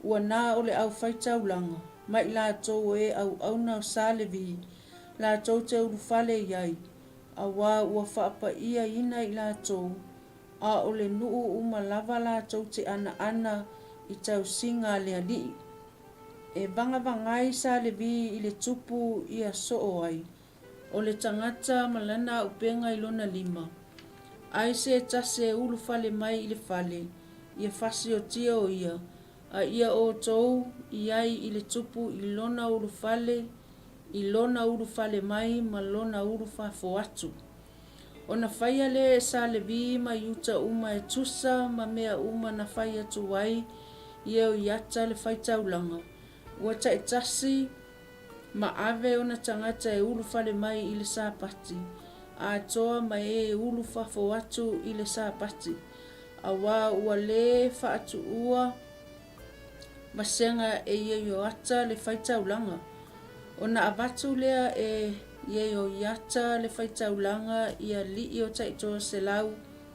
ua na o le aufaitaulaga, ma i latou o e auauna o sa Levi, latou te ulufale i ai, auā ua faapaiaina i latou a o le nuu uma lava latou te anaana i tausiga a le alii. E vagavagai sa Levi i le tupu ia soo ai, o le tagata ma lana auupega i lona lima. Ai se tasi e ulufale mai i le fale, ia fasiotia o ia, a ia outou i ai i le tupu i lona ulufale, i lona ulufale mai ma lona ulufafo atu. Ona faia lea e sa Levi ma Iuta uma e tusa ma mea uma na fai atu ai Ieoiata le faitaulaga, ua taitasi ma ave ona tagata e ulufale mai i le Sapati, atoa ma e ulu fafo atu i le Sapati, auā ua lē faatuua vasega e Ieoiata le faitaulaga. Ona avatu lea e Ieoiata le faitaulaga i alii o taitoaselau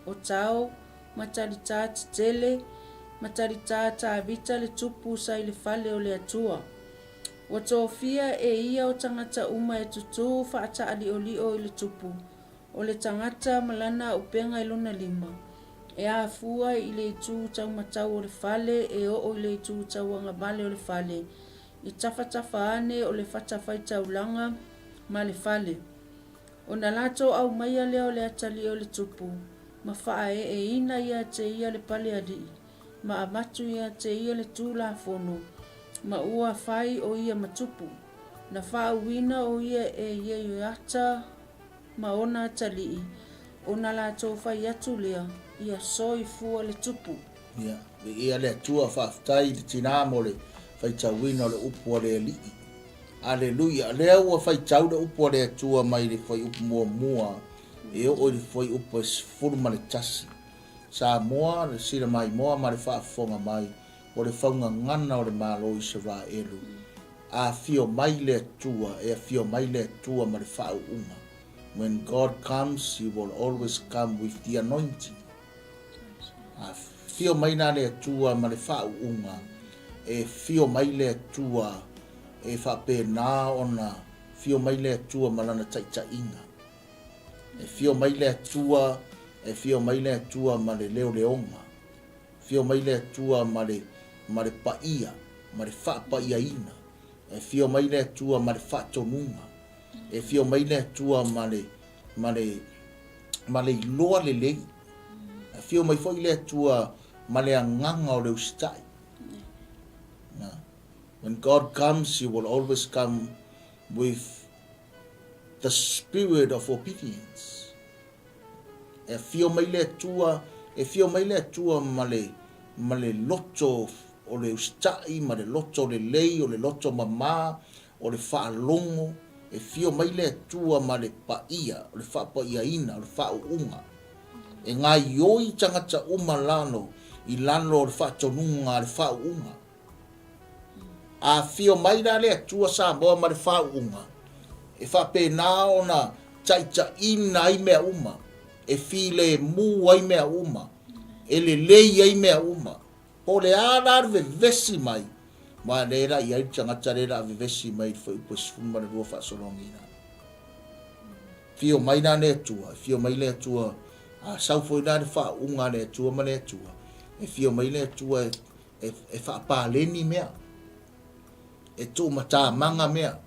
o Tao ma Talitā tetele ma Talitā Tavita le tupu sa i le fale o le Atua. Ua tofia e ia o tagata uma e tutū faataaliolio i le tupu, o le tagata ma lana auupega i lona lima, e afua i le itu taumatau o le fale e oo i le itu tauagavale o le fale, i tafatafa ane o le fatafaitaulaga ma le fale. Ona latou aumaia lea o le atalii o le tupu, Ma faaeeina ia te ia le palealii, ma avatu ia te ia le Tulafono, ma ua fai o ia ma tupu. Na faauuina o ia e Ieioiata ma ona atalii, ona latou fai atu lea, Ia soifua le tupu. Ia, viia le Atua, faafetai i le tina mo le faitauina o le upu a le Alii. Aleluia! Lea ua faitau le upu a le Atua mai le fuaiupu muamua e oo i le fuaiupu e 11. Samoa, le silamaimoa ma le faafofoga mai o le faugagana o le Malo o Isaraelu. Afio mai le Atua, e afio mai le Atua ma le faauuga. When God comes, He will always come with the anointing. Afio mai la le Atua ma le faauuga, e fio mai le Atua e faapena ona fio mai le Atua ma Lana taitaiga. E fio mai le Atua, e fio mai le Atua ma le leoleoga. Fio mai le Atua ma le, ma le paia, ma le faapaiaina. E fio mai le Atua ma le faatonuga. E fio mai le Atua ma le, ma le, ma le iloa lelei. E fio mai foi le Atua ma le agaga o le usitai. When God comes, He will always come with the spirit of obedience. E afio mai le Atua, e afio mai le Atua ma le, ma le loto o le usitai, ma le loto lelei, o le loto mamā, o le faalogo, e afio mai le Atua ma le paia, o le faapaiaina, o le faauuga. E gaioi tagata uma lalo i lalo o le faatonuga a le faauuga. A afio mai la le Atua Samoa ma le faauuga, e faapena ona taitaiina ai mea uma, e filemu ai mea uma, e lelei ai mea uma. Po o le a la le vevesi mai, aua lea la i ai le tagata lea la a vevesi mai i le fuaiupu e 12 faasologa. Afio mai la le Atua, afio mai le Atua, a sau foi la le faauuga a le Atua ma le Atua, e afio mai le Atua e e, e faapaleni mea, e tuumatamaga mea.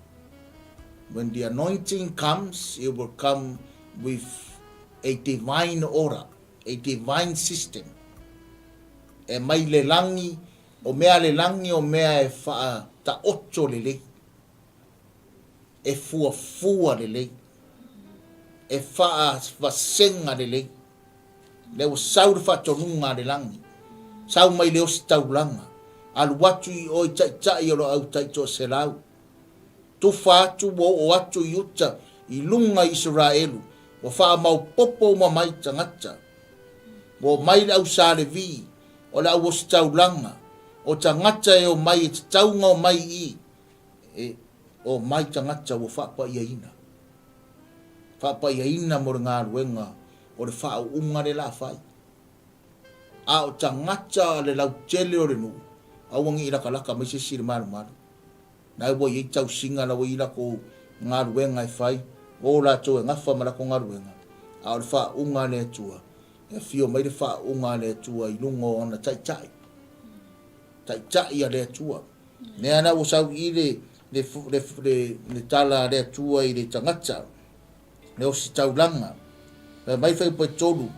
When the anointing comes, it will come with a divine order, a divine system. E mai le lagi, o mea le lagi o mea e faataoto lelei, e fuafua lelei, e faavasega lelei. Lea ua sau le faatonuga a le lagi, sau mai le ositaulaga, alu atu i o i taitai o lo au taitoaselau. Tufa atu ua oo atu i uta i luga i Isaraelu, ua faamaopopo uma mai tagata. Ua omai le au Sa Levi, o le au ositaulaga, o tagata e omai e tatau ona omai i, e omai tagata ua faapaiaina. Faapaiaina mo le galuega o le faauuga le la fai. A o tagata le lautele o le nuu, aua ne i lakalaka mai se isi i le malumalu. Na ua i ai tausiga la ua i ai lakou galuega e fai, o latou e gafa ma lakou galuega, a o le faauuga a le Atua, e afio mai le faauuga a le Atua i luga o ana taitai. Taitai a le Atua. Mea la ua sau i le, le, le, le, le tala a le Atua i le tagata, le ositaulaga. Fai mai Fuaiupu 3,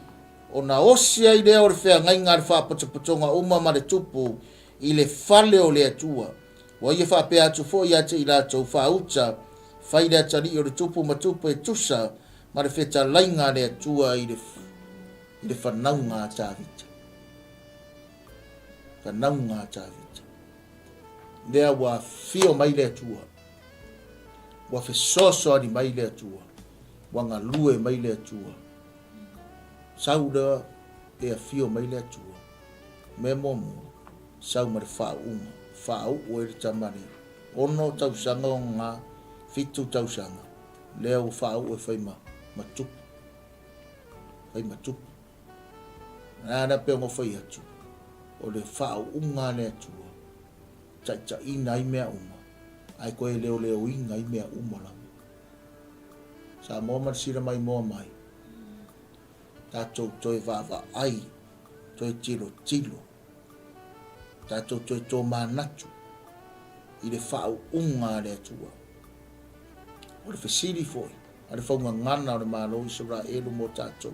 Ona osi ai lea o le feagaiga a le faapotopotoga uma ma le tupu i le fale o le Atua. Ua ia faapea atu foi ia te i latou, Faauta, fai le atalii o le tupu ma tupu e tusa ma le fetalaiga a le Atua i le, i le fanauga a Tavita. Fanauga a Tavita. Lea ua afio mai le Atua. Ua fesoasoani mai le Atua. Ua galue mai le Atua. Sau lea e afio mai le Atua. Mea muamua, sau ma le faauuga, faauu ai le tama lea. 6 tausaga o ga, 7 tausaga, lea ua faauu e fai ma, ma tupu. Fai ma tupu. A lea pei ona ou fai atu, o le faauuga a le Atua, taitaiina ai mea uma, ae toe leoleoina ai mea uma lava. Samoa ma le silamaimoa mai, tatou toe vaavaai, toe tilotilo, tatou toe tomanatu i le faauuga a le Atua. O le fesili foi a le faugagana o le Malo o Isaraelu mo tatou.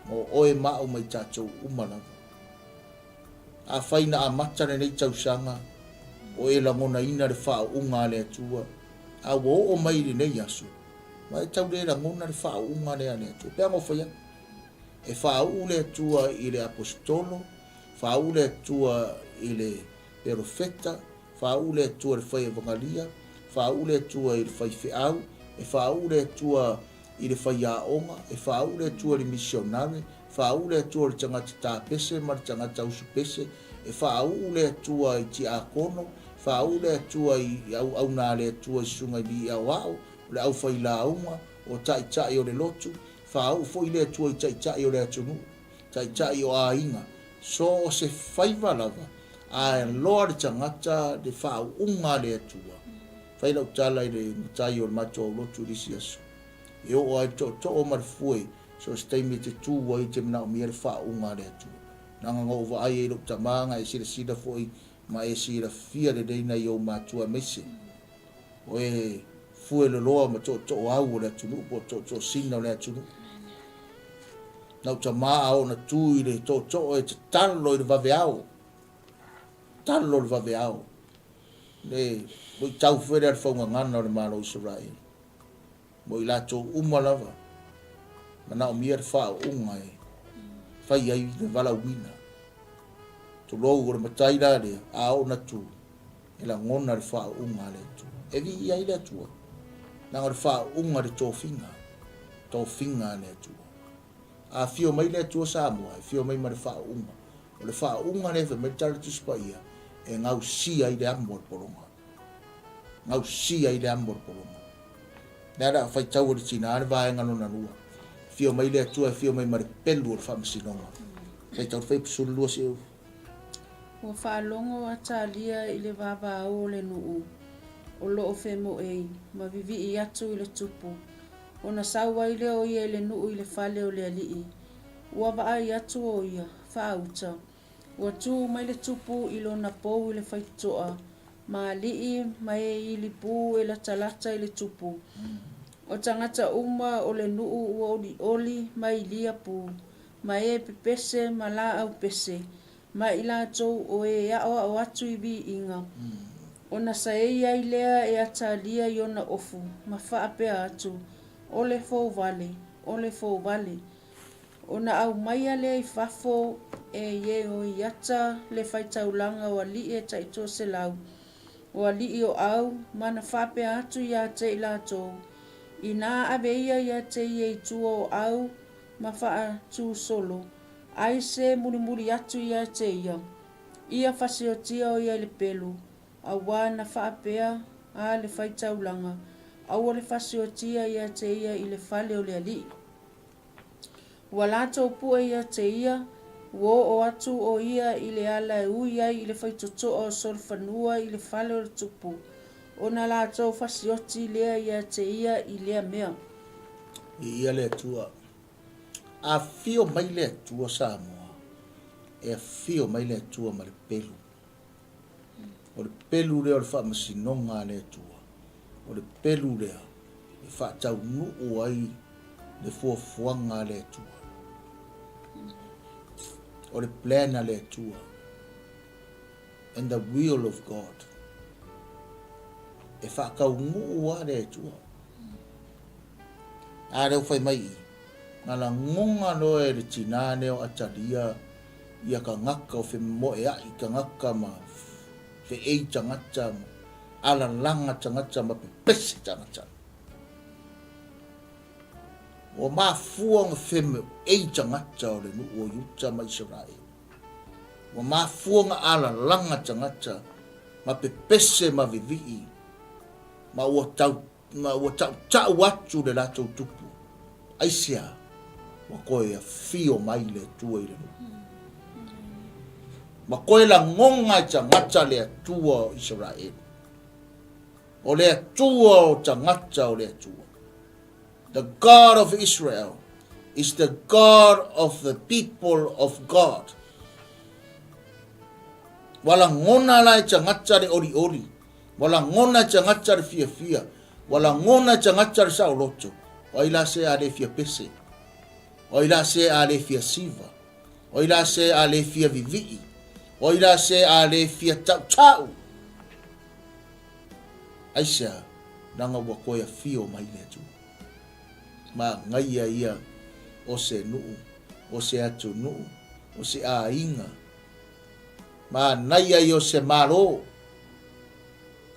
Mo oe ma au ma i tatou uma lava. Afai na amata lenei tausaga o e lagonaina le faauuga a le Atua, a ua oo mai i lenei aso, ua e tau le lagona le faauuga lea a le Atua. Pe a na ou fai atu, e faauu le Atua i le Aposetolo, faauu le Atua i le Perofeta, faauu le Atua i le fai evagalia, faauu le Atua i le faifeau, e faauu le Atua i le faiaoga, e faauu le Atua i le misionare, faauu le Atua i le tagata tapese ma le tagata usupese, e faauu le Atua i tiakono, faauu le Atua i auauna a le Atua i susuga i alii aoao, o le aufailauga, o taitai o le lotu, faauu foi le Atua i taitai o le atunuu, taitai o aiga, so o se faiva lava, a loa le tagata le faauuga a le Atua. Fai lau tala i le matai o le matou aulotu i le isi aso. E oo lava i le tootoo ma le fue, so o se taimi e te tu ai e te manaomia le faauuga a le Atua. Leaga na ou vaai ai i lou tama na e silasila foi ma e silafia lelei nai ou matua aemaise o e fue loloa ma tootoo au o le atunuu po o tootoo sina o le atunuu. Na ou tama a oo na tu i le tootoo e tatalo i le vaveao, tatalo i le vaveao. Le luitau foi lea a le faugagana o le Malo o Isaraelu mo i latou uma lava, manaomia le faauuga e fai ai le valaauina. Tulou, o le matai la lea, a oo ina tu, e lagona le faauuga a le Atua. E viia ai le Atua, leaga o le faauuga le tofiga, tofiga a le Atua. A afio mai le Atua Samoa, e afio mai ma le faauuga. O le faauuga lea fai mai le Tala o le Tusi Paia, e gausia ai le amo a le pologa. Gausia ai le amo a le pologa. Lea la faitau e le tina le vaega lona lua. Afio mai le Atua, e afio mai ma le pelu o le faamasinoga. Faitau le Fuaiupu 12 Siufi. Ua faalogo Atalia i le vavao o le nuu o lo o femoei ma vivii atu i le tupu Ona sau ai lea o ia i le nuu i le fale o le alii. Ua vaai atu o ia, faauta. Ua tu mai le tupu i lona pou i le faitotoa, ma alii ma e ili pū e latalata i le tupu. O tagata uma o le nuu ua olioli ma ilia pū, ma e pepese ma laau pese, ma i latou o e aoao atu i viiga, ona saei ai lea e Atalia i ona ofu, ma faapea atu, O le fouvale, o le fouvale. Ona aumaia lea i fafo e Iehoiata le faitaulaga o alii e taitoaselau, o alii o au, ma na faapea atu ia te i latou, Inā ave ia ia te ia i tua o au ma faatusolo, Ai se mulimuli atu ia te ia, ia fasiotia o ia i le pelu, auā na faapea a le faitaulaga, aua le fasiotia ia te ia i le fale o le alii. Ua latou pue ia te ia, ua oo atu o ia i le ala e ui ai i le faitotoa o solofanua i le fale o le tupu, ona latou fasioti lea ia te ia i lea mea. Viia le Atua. Afio mai le Atua Samoa, e afio mai le Atua ma le pelu. O le pelu lea o le faamasinoga a le Atua. O le pelu lea e faataunuu ai le fuafuaga a le Atua. O le plan a le Atua. And the will of God. E faataunuu a le Atua. A lea ua fai mai i, na lagona loa e le tina lea o Atalia ia tagata o femoeai tagata ma feei tagata ma alalaga tagata ma pepese tagata. Ua mafua ona femoei tagata o le nuu o Iuta ma Isaraelu. Ua mafua ona alalaga tagata ma pepese ma vivii ma ua tau Ma ua tautau atu le latou tupu, aisea ua toe afio mai le Atua i le nuu? Ma toe lagona e tagata le Atua o Isaraelu, o le Atua o tagata o le Atua. The God of Israel is the God of the people of God. Ua lagona la e tagata le olioli Ua lagona e tagata le fiafia, ua lagona e tagata le saoloto, o ai la se a le fia pese? O ai la se a le fia siva? O ai la se a le fia vivii? O ai la se a le fia tautau? Aisea, leaga ua toe afio mai le Atua. Manaia ia o se nuu, o se atunuu, o se aiga. Manaia ia o se Malo,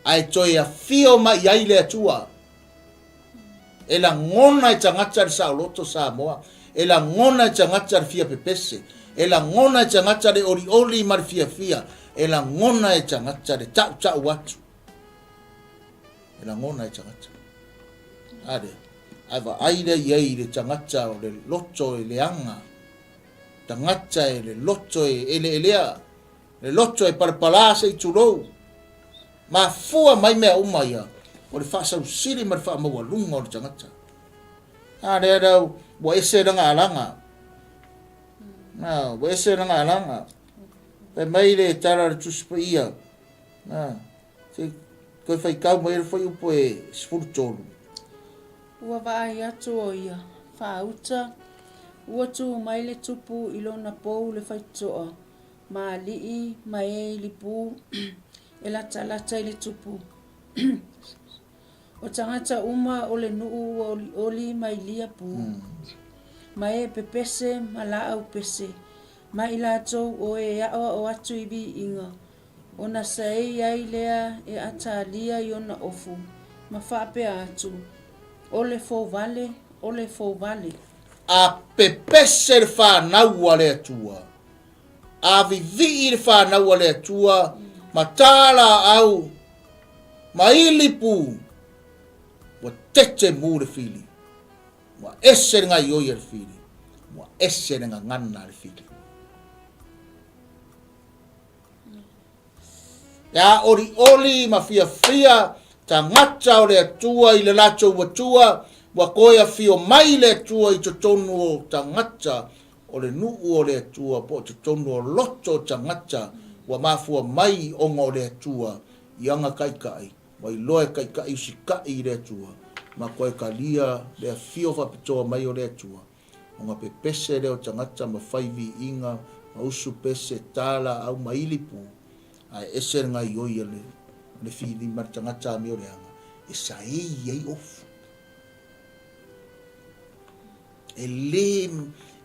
ae toe afio mai ai le Atua. E lagona e tagata le saoloto Samoa, e lagona e tagata le fia pepese, e lagona e tagata le olioli ma le fiafia, e lagona e tagata le tautau atu. E lagona e tagata. A lea, ae vaai lea i ai i le tagata o le loto e leaga, tagata e le loto e eleelea, le loto e palapala se i tulou. Mafua mai mea uma ia, o le faasausili ma le faamaualuga o le tagata. A lea lau, ua ese lana alaga. Na, ua ese lana alaga. Fai mai le tala a le Tusi Paia, na, se toe faitau mai le fuaiupu e 13. Ua vaai atu o ia, faauta, ua tu mai le tupu i lona pou le faitotoa, ma alii ma e i lipu e latalata i le tupu. O tagata uma o le nuu ua olioli ma ilia pu, ma e pepese ma laau pese, ma i latou o e aoao atu i viiga, ona saei ai lea e Atalia i ona ofu, ma faapea atu, O le fovale, o le fovale. A pepese le fanau a le Atua, a vivii le fanau a le Atua, ma ta laau, ma ili pu, ua tete mu le fili, ua ese le gaioi a le fili, ua ese le gagana a le fili. E āolioli ma fiafia tagata o le Atua i le latou Atua, ua toe afio mai le Atua i totonu o tagata o le nuu o le Atua po o totonu o loto o tagata ua mafua mai ona o le Atua i ana taitai, ua iloa e taitai usitai i le Atua ma toe talia le afio faapitoa mai o le Atua. Ona pepese lea o tagata ma fai viiga ma usu pese, ta laau ma ili pu, ae ese le gaioi a le le fili ma le tagata amio leaga e saei ai ofu. E le,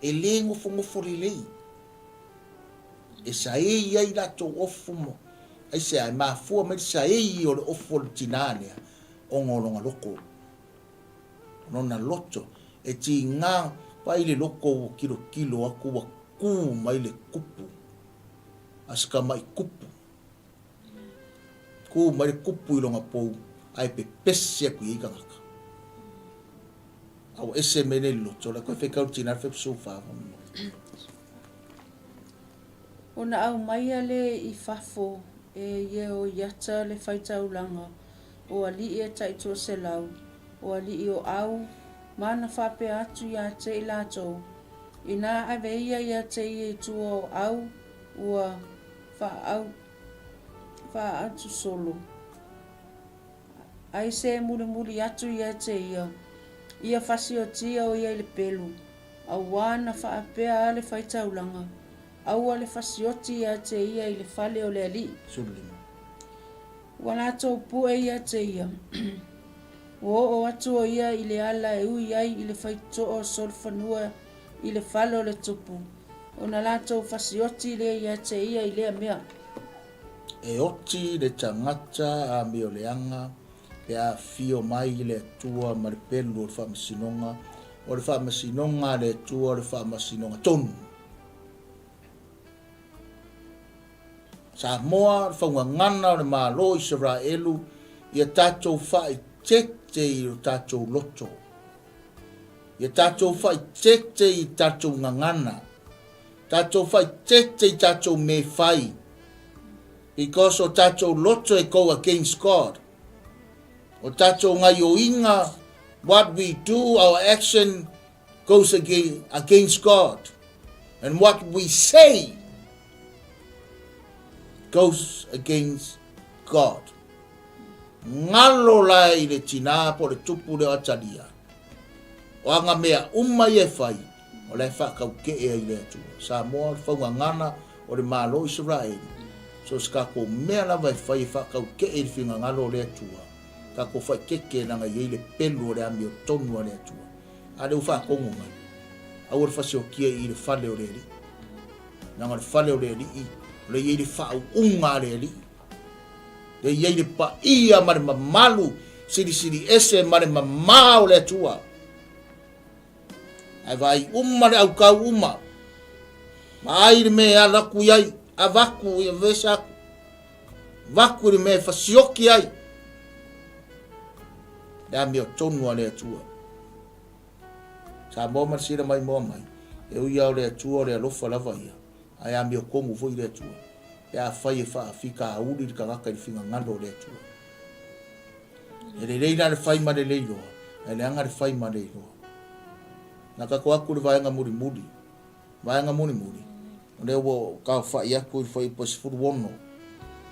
e le nofonofo lelei. E saei ai latou ofu mo, aisea, e mafua mai le saei o le ofu o le tinā lea, ona o lona loko. Lona loto, e tīgā pai le loko ua kilokilo aku ua kū mai le kupu a se kamaʻi kupu. Kū mai le kupu i lona pou ae pepese aku i ai tagata. A ua ese mai le loto, la koe whekau tina le whepsufa. Ona aumaia le i fafo e Iehoiata le faitaulaga o alii e taitoaselau, o alii o Au, ma ana faapea atu ia te i latou, Inā ave ia ia te ia i tua o Au, ua whaautu solo. Ai se mulimuli atu ia te ia, ia fasiotia o ia i le pelu, auā na faapea a le faitaulaga, aua le fasioti ia te ia i le fale o le alii. 15. Ua latou pue ia te ia. Ua oo atu o ia i le ala e ui ai i le faitotoa o solofanua i le fale o le tupu, ona latou fasioti lea ia te ia i lea mea. E oti le tagata amioleaga pe a afio mai le Atua ma le pelu o le faamasinoga, o le faamasinoga a le Atua o le faamasinoga tonu. Samoa, le faugagana o le Malo o Isaraelu, ia tatou faaitete i o tatou loto. Ia tatou faaitete i tatou gagana. Tatou faaitete i tatou me fai. Because o tatou loto e go against God. O tatou gaioiga, what we do, our action goes against God. And what we say goes against God. Ngalo la i le tinā po le tupu leo Atalia. O anga mea uma ia e fai. O la e faataukee ai i le Atua. Samoa o le faugagana o le Malo o Isaraelu, so o se tatou mea lava e fai e faataukee i le finagalo o le Atua, tatou faaeteete leaga e i ai le pelu o le amiotonu a le Atua. A lea ua faatonu mai, aua le fasiokia i le fale o le Alii. Leaga o le fale o le Alii, o lea e i ai le faauuga a le Alii. Lea e i ai le paia ma le mamalu silisili ese ma le mamā o le Atua. Ae vaai uma le aukau uma. Vaai le mea e ala atu i ai, avatu i vesa atu. Vaku i le mea e fasioki ai. Le amiotonu a le Atua. Samoa ma le sila mai moa mai, e ui lava o le Atua o le alofa lava ia, ae amiotonu foi le Atua, pe afai e faafitauli le tagata i le finagalo o le Atua. E lelei la le fai ma le le iloa, ae leaga le fai ma le iloa. Na tatou atu i le vaega mulimuli, vaega mulimuli, o lea ua ou taofai atu i le fuaiupu e 16,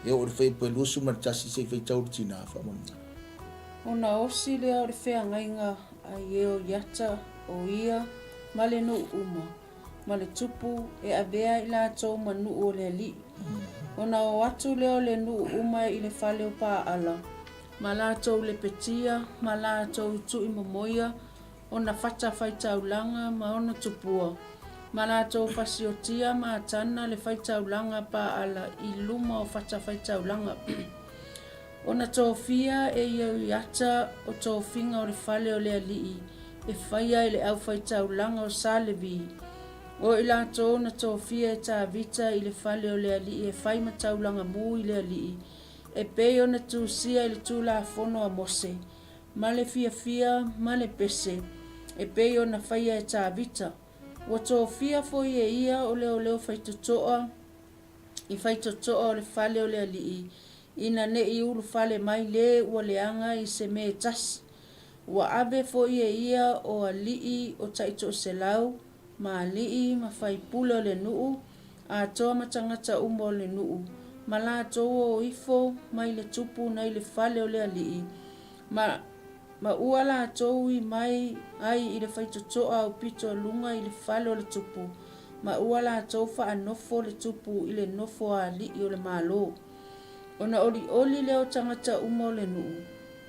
e oo i le fuaiupu e 21 se i faitau le tina faamolemole. Ona osi lea o le feagaiga a Ieoiata o ia ma le nuu uma, ma le tupu e avea i latou ma nuu o le alii. Ona o atu lea o le nuu uma i le fale o Paala, ma latou lepetia, ma latou tui momoia, ona fatafaitaulaga ma ona tupua, ma latou fasiotia ma atana le faitaulaga Paala i luma o fatafaitaulaga. Ona tofia e Ioiata o tofiga o le fale o le alii e faia e le aufaitaulaga o Sa Levi, o i latou na tofia e Tavita i le fale o le alii e fai ma taulaga mu i le alii, e pei ona tusia i le Tulafono a Mose, ma le fiafia ma le pese, e pei ona faia e Tavita. Ua tofia foi e ia o leoleo faitotoa i faitotoa o le fale o le alii, ina ne i ulufale mai le ua leaga i se mea e tasi. Ua ave foi e ia o alii o taitoaselau, ma alii ma faipule o le nuu, atoa ma tagata uma o le nuu, ma latou o ifo mai le tupu nai le fale o le alii, ma ma ua latou ui mai ai i le faitotoa aupito luga i le fale o le tupu, ma ua latou faanofo le tupu i le nofo a alii o le Malo. Ona olioli lea o tagata uma o le nuu,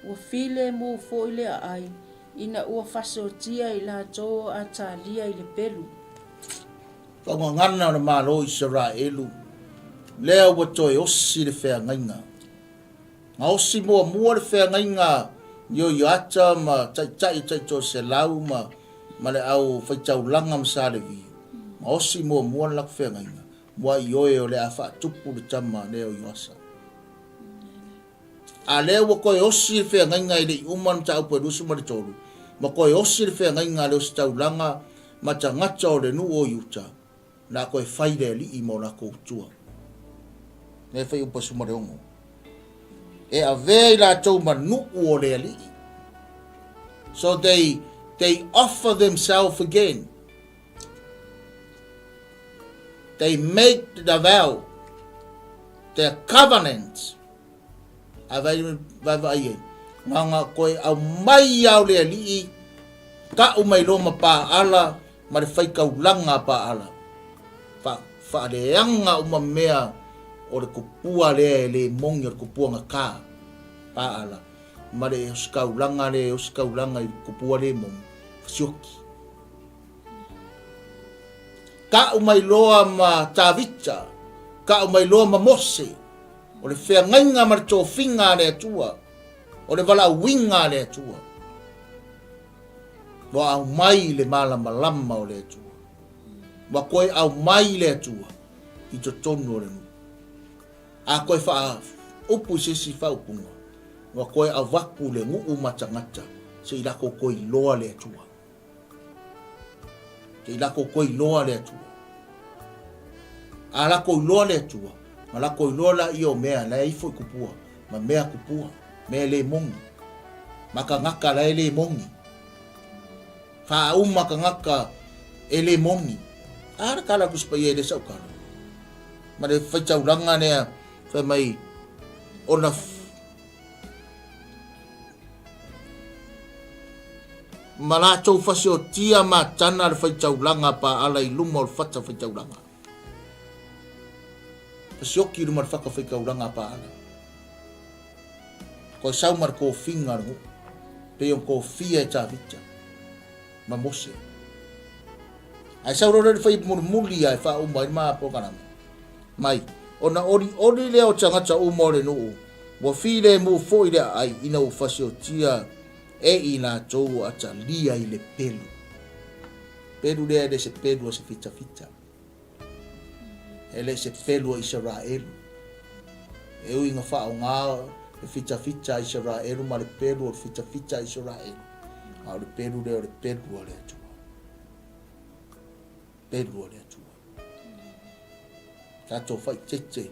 ua filemu foi le aai, ina ua fasotia i latou o Atalia i le pelu. Faagagana o le Malo o Isaraelu, lea ua toe osi le feagaiga. Na osi muamua le feagaiga i Ioiata ma taitai taitoaselau ma, ma le au faitaulaga ma Sa Levi. Na osi muamua le latou feagaiga, mua i oe o le a faatupu le tama lea o Ioasa. A lea ua toe osi le feagaiga e le i uma le mataupu e 23, ma toe osi le feagaiga a le ositaulaga ma tagata o le nuu o Iuta, o le a toe fai le alii ma o latou tua. Lea e fai upu e 16. E avea i latou ma nuu o le alii. So they, they offer themselves again. They make the vow, their covenant. A vai vai vai ai. Nga nga koe au mai au le alii, ka'u mai loa ma Paala ma le faikaulaga a Paala. Fa, faaleaga uma mea o le kupua lea e le moni o le kupua gata, Paala, ma le osikaulaga lea e osikaulaga i le kupua le moni, fasioki. Ka'u mai loa ma Tavita, ka'u mai loa ma Mose, o le feagaiga ma le tofiga a le Atua, o le valaauina a le Atua. Ua aumai le malamalama o le Atua. Ua toe aumai le Atua i totonu o le nuu. A toe faaupu i se isi faaupuga, ua toe avatu le nuu ma tagata se i latou toe iloa le Atua. Se i latou toe iloa le Atua. A latou iloa le Atua, ma latou iloa laia o mea la e ifo i kupua, ma mea kupua, mea e le moni, ma tagata la e le moni. Faauma tagata e le moni. A le tala a le Tusi Paia e le sau tala. Ma le faitaulaga lea fai mai ona. ma latou fasiotia matana le faitaulaga a Paala i luma o le fata faitaulaga. Fasioki i luma o le fata faitaulaga a Paala. Koe sau ma le tofiga a le nuu, pei ona tofia e Tavita ma Mose. Ae sau loa lea i le fai mulimuli lava e faauma ai le ma polokalame mai, ona olioli lea o tagata uma o le nuu, ua filemu foi le aai ina ua fasiotia e i latou ua atalia i le pelu. Pelu lea e le se pelu a se fitafita. E le se pelu a Isaraelu. E ui ina faaaoga le fitafita a Isaraelu ma le pelu o le fitafita a Isaraelu, a o le pelu lea o le pelu a le Atua. Pelu a le Atua. Tatou faaitete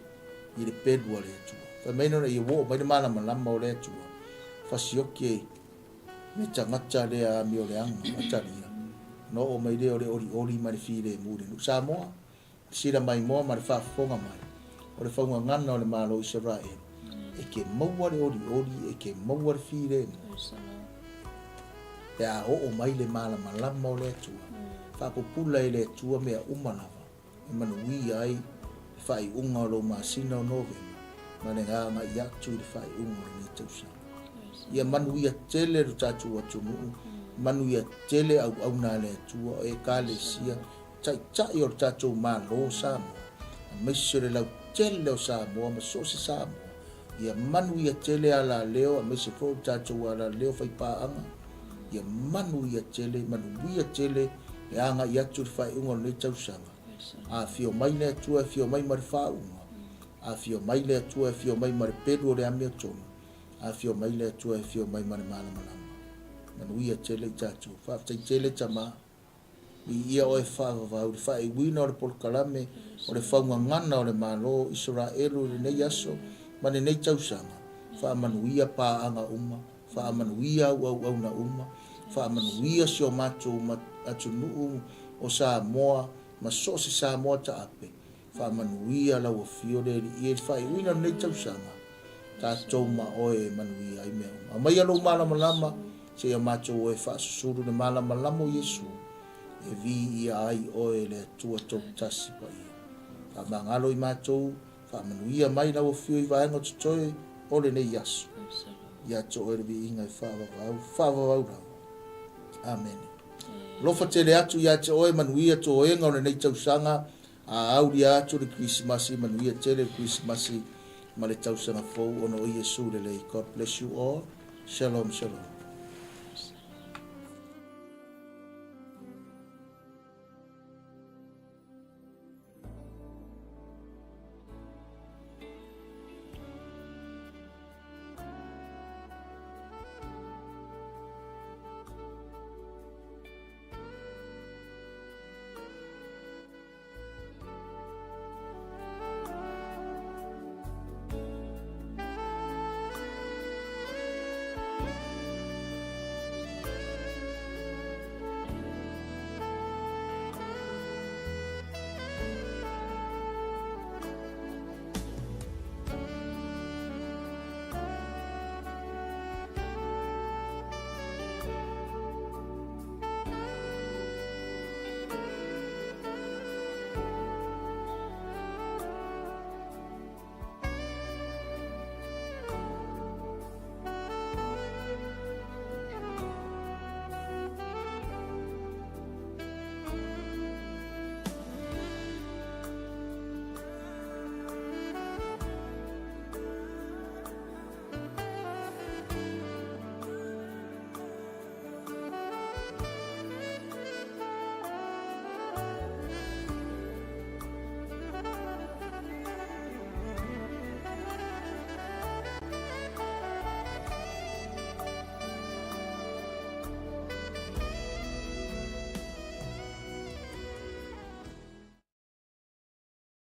i le pelu a le Atua. Fai mai ina ia oo mai le malamalama o le Atua, fasioki e le tagata lea amioleaga atalia, ona oo mai lea o le olioli ma le filemu i le nuu. Samoa, le sila maimoa ma le faafofoga mai o le faugagana o le Malo o Isaraelu, e te maua le olioli, e te maua le filemu, pe a oo mai le malamalama o le Atua, faapupula e le Atua mea uma lava e manuia ai le faaiuga o lou masina o Novema ma le agai atu i le faaiuga o lenei tausaga. Ia manuia tele lo tatou atunuu, manuia tele auauna a le Atua o Ekalesia, Taitai o le tatou Malo o Samoa, aemaise o le lautele o Samoa ma so o se Samoa, ia manuia tele alaleo aemaise foi o le tatou alaleo faipaaga, ia manuia tele, manuia tele le agai atu i le faaiuga o lenei tausaga. Afio mai le Atua e afio mai ma le faauuga, afio mai le Atua e afio mai ma le pelu o le amiotonu, afio mai le Atua e afio mai ma le malamalama. Manuia tele i tatou. Faafetai tele Tama. Viia oe faavavau i le faaiuina o le polokalame o le faugagana o le Malo o Isaraelu i lenei aso ma lenei tausaga. Faamanuia paaga uma, faamanuia au auauna uma, faamanuia si o matou atunuu o Samoa ma so o se Samoa taape. Faamanuia lau Afio le Alii i le faaiuina o lenei tausaga, tatou ma oe e manuia ai mea uma. Aumaia lou malamalama seia matou o e faasusulu le malamalama o Iesu, e viia ai oe le Atua Toatasi Paia. Faamagalo i matou, faamanuia mai lau Afio i vaega o totoe o lenei aso. Ia te oe le viiga e faavavau, faavavau lava. Amene. Alofa tele atu ia te oe, manuia toega o lenei tausaga, A aulia atu le Kerisimasi, manuia tele le Kerisimasi ma le tausaga fou ona o Iesu lelei. God bless you all. Shalom, shalom.